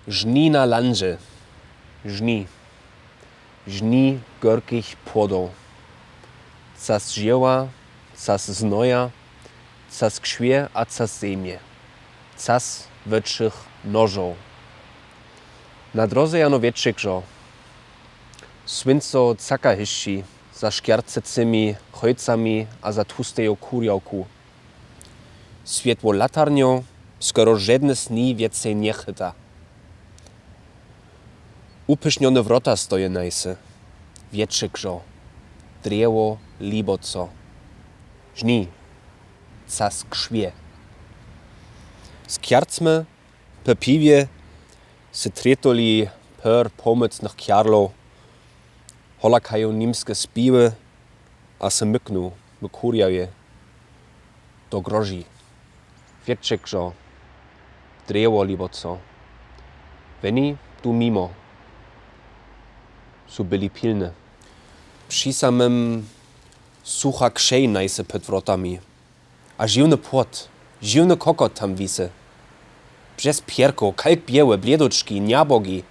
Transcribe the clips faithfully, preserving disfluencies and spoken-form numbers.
Żni na landże. Żni. Żni gorkich płodoł. Cas żëła, cas znoja, cas krzwie a cas zemie, cas wëtszich nożoł. Na drodze jano wieczek żo. Słuńco caka hišczi za szkwiarcëcymi chojcami a za tłustejõ kurjałkù. Swiatło latarnio skoro żódne sni wiãcy nie chita. Upësznione wrota stoją na jese. Wieczek żo. Drzewo libo co. Żni. Cas krzwie. Z kwiarcmë pë piwie sã tretolë pôr pòmòcnëch kwiarloł. Holakają nimsczé spiéwë a sã mkną, mkùrjawie, do grożi. Wieczek żo. Drzewo libo co. Wëni tu mimo. Su bëlë pilny. Przi samim sucha krzej na jese pòd wrotami. A żiwny płot, żiwny kòkòt tam wisi. Brzez pierkò, kalk biôłé, blôdôczczi, niebogi,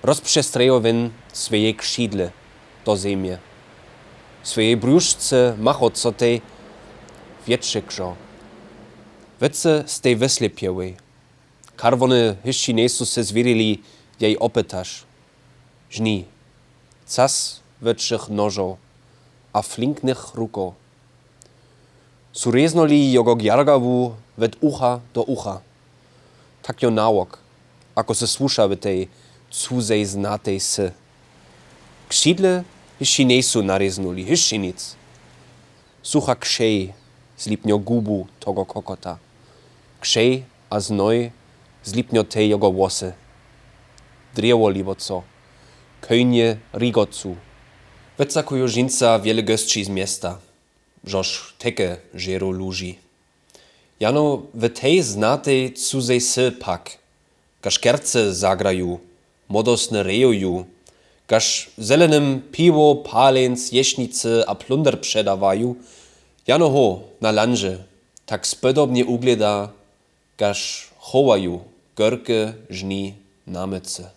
rozprzestrzéjã wón swòje krzidle do zemie. Swòje brzuszce machô co tej. Wieczek żo. Wë ce z tej wëslepiałi. Karwòny hišczi nie su sã zwierilë, jej opëtasz. Żni. Cas wëtszich nożoł a flinknëch rëkòł. Su reznolë jegò gargawù wòd ùcha do ùcha. Tak jo na òk, akò sã słusza w tej cudzej znatej së. Krzidle hišczi nie su nareznolë, hišczi nic. Sucha krzej zlipnio gùbù tegò kòkòta. Krzej a znoj zlipnio tej jegò włosë. Drzewo libo co. Kònie rigocu. Wëcakùjã żinca wiele gòscy z miesta, żoż teké żerô lóżi. Jano w tej znatej cudzej së pak, gaż kerce zagrajô, młodostné rejojô, gaż zelenym piwò, palenc, ješnice a plunder przedawajô, jano hò na landże tak spòdobnie ùgleda, gaż chòwajô gorke żni na môce.